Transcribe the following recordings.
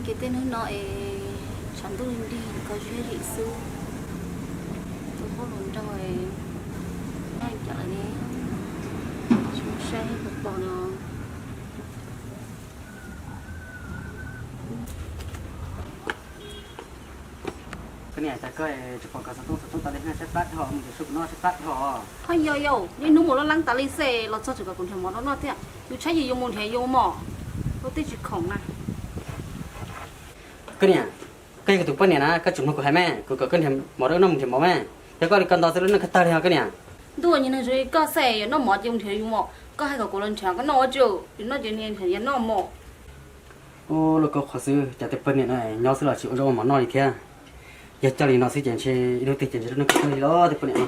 Kev tej hnub no es tshav ntuj nrig nrig, kho siab zim xwb. Tus hauj lwm nrog noj cas li, tsis muaj saib puas pom no. Koj niam, cas koj tsis pom koj xov tooj xov tooj tas li, saib plab dhau, mus nrhiav sub kuv noj saib plab dhau. Ho yog yau, niaj hnub mus laj leeb tas li xwb los txog tseem kom kuv nrhiav mov rau noj thiab. Yus tshaib yus yuav mus nrhiav yus mom, ua tib tsis khoom na. Koj niam, koj yog kuv tus poj niam na, koj tseem mloog kuv hais mas, kuv kom koj nrhiav mov rau wb noj mus nrhiav mov mas. Yog koj li ko nto xwb lub neej koj tawg li ho koj niam. Ntuj, niag neeg zoo li koj xwb yuav noj mov ces mus nrhiav yus mom, koj hais kom kuv los nrhiav koj noj ua tsuj, yus noj ces niag nrhiav yus noj mom. Ua lub koj qhov xwb, cas tej poj niam no nyob xwb los tsis ua zaub ua mov noj li thiab. Yog coj li no xwb ces ntshe ib hnub twg ces ntshe lub neej koj tawg li los tej poj niam no.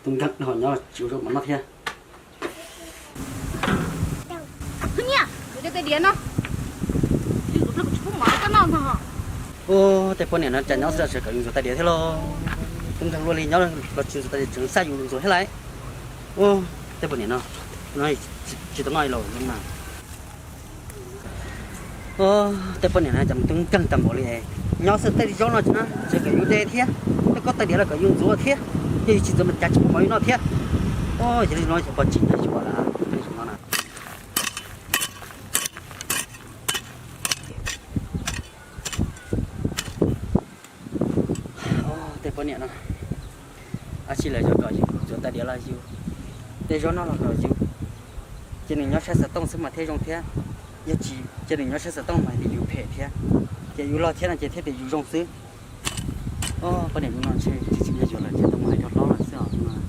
Tub nkeeg dhau nyob tsis ua zaub ua mov noj thiab. Hwj niam, kuv cov tais diav no, kuv tsis pub mov rau koj noj no. Ua tej poj niam no cas nyob xwb los tseem kom yus ntxuav tais diav thiab los. Tub nkeeg luaj li nyob los tsis ntxuav tais diav tseem xaj yus ntxuav thiab lauj. Ua tej poj niam no, no tsis tau noj li los na. Tej poj niam no cas mus tub nkeeg tag npaum li, nyob xwb tej zaub no tsis na tseem kom yus de thiab, tej koj tais diav los kom yus ntxuav thiab, yog yus tsis ntxuav mas cas tsis pub mov yus noj thiab. Yog li no xyov pov tsim yus no na. Tej poj niam no, ab tsi lawv yuav kom yus ntxuav tais diav los yus, tej zaub noj los kom yus, ces nws nyob saib xov tooj xwb mas thiaj zoo thiab. Yog tsis ces nws nyob saib xov tooj mas tias yus phem thiab, ces yus loj thiab no ces thiaj tias yus zoo xwb. Poj niam no ntshe tsis tsim nyog yuav lawm, ntshe tau mus hais rau hlob lawm xwb os.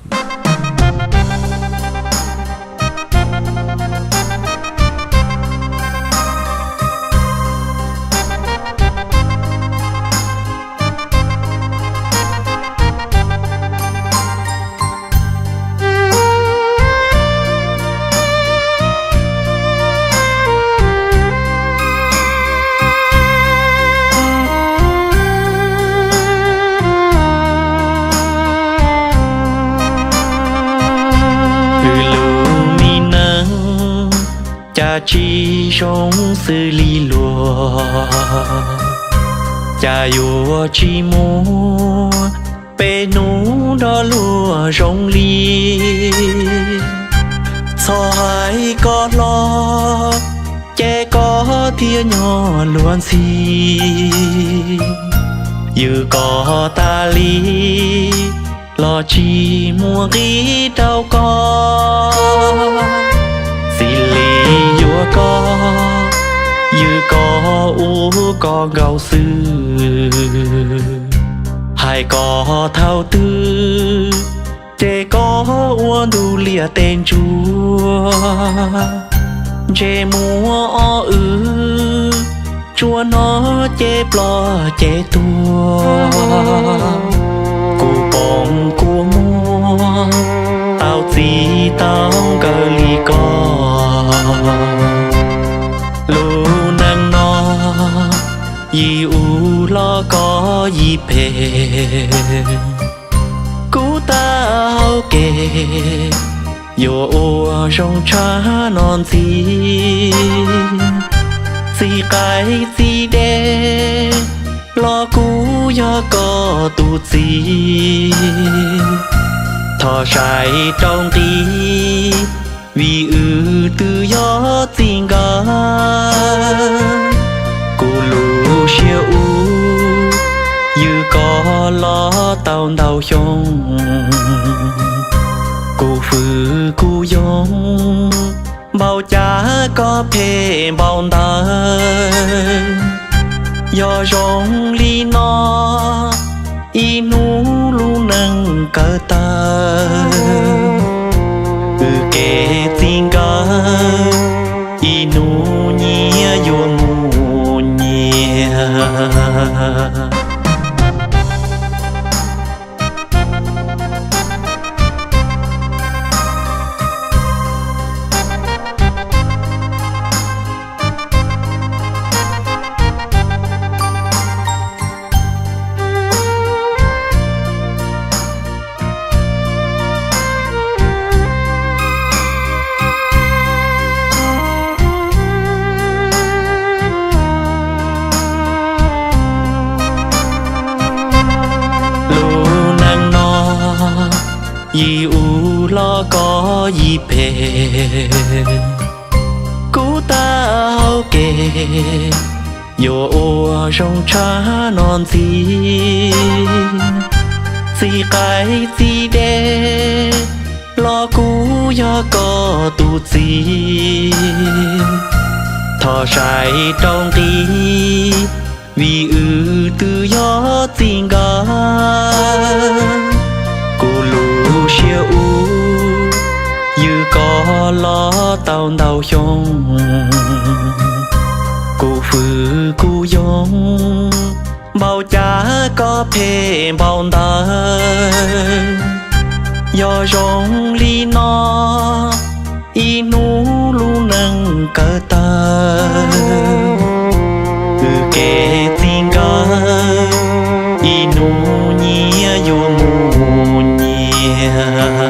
Lub me neej cas tsis zoo xws li luag, cas yuav tsis muaj peb hnub nrog luag zoo li. Txhob hais koj hlob, ces koj thiaj nyuag luag ntxhi. Yws koj tas li los tsis muaj nqis rau koj. Txij li yuav koj, yws koj ua koj nkaus xwb. Hais koj thaum twg ces koj ua ntu liaj teb ntsuag. Ntsej muag ob wb tsuas hnov ces ploj ces tuag. Kuv poob kua muag tau txij tau nkawm li koj. Lub neej no yim u hlob koj yim phem. Kuv tau hau kev yuav ua zoo tshaj no ntxiv. Txiv qaib txiv dej los kuv yog koj tus txiv. Thov saib rau nqi vim wb twb yog txij nkawm. Kuv lub siab ub yws koj los tau ntau xyoo. Kuv fwj kuv yoog npaum cas koj phem npaum ntawd. Yog zoo li no ib hnub lub neej kawg tawg. Wb kev txij nkawm ib hnub nyias yuav mus nyias. Yim u los koj yim phem, kub tag hauv kev, yuav ua zoo tshaj no ntxiv. Txiv qaib txiv dej los kuj yog koj tus txiv, thov saib rau nqi, vim wb twb yog txij nkawm. Kuv lub siab ub, ywg koj los tau ntau xyoo, kuv fwj kuv yoog, npaum cas koj phem npaum ntawd. Yog zoo li no, ib hnub lub neej kawg tawg, wb kev txij nkawm, ib hnub nyias yuav mus nyias.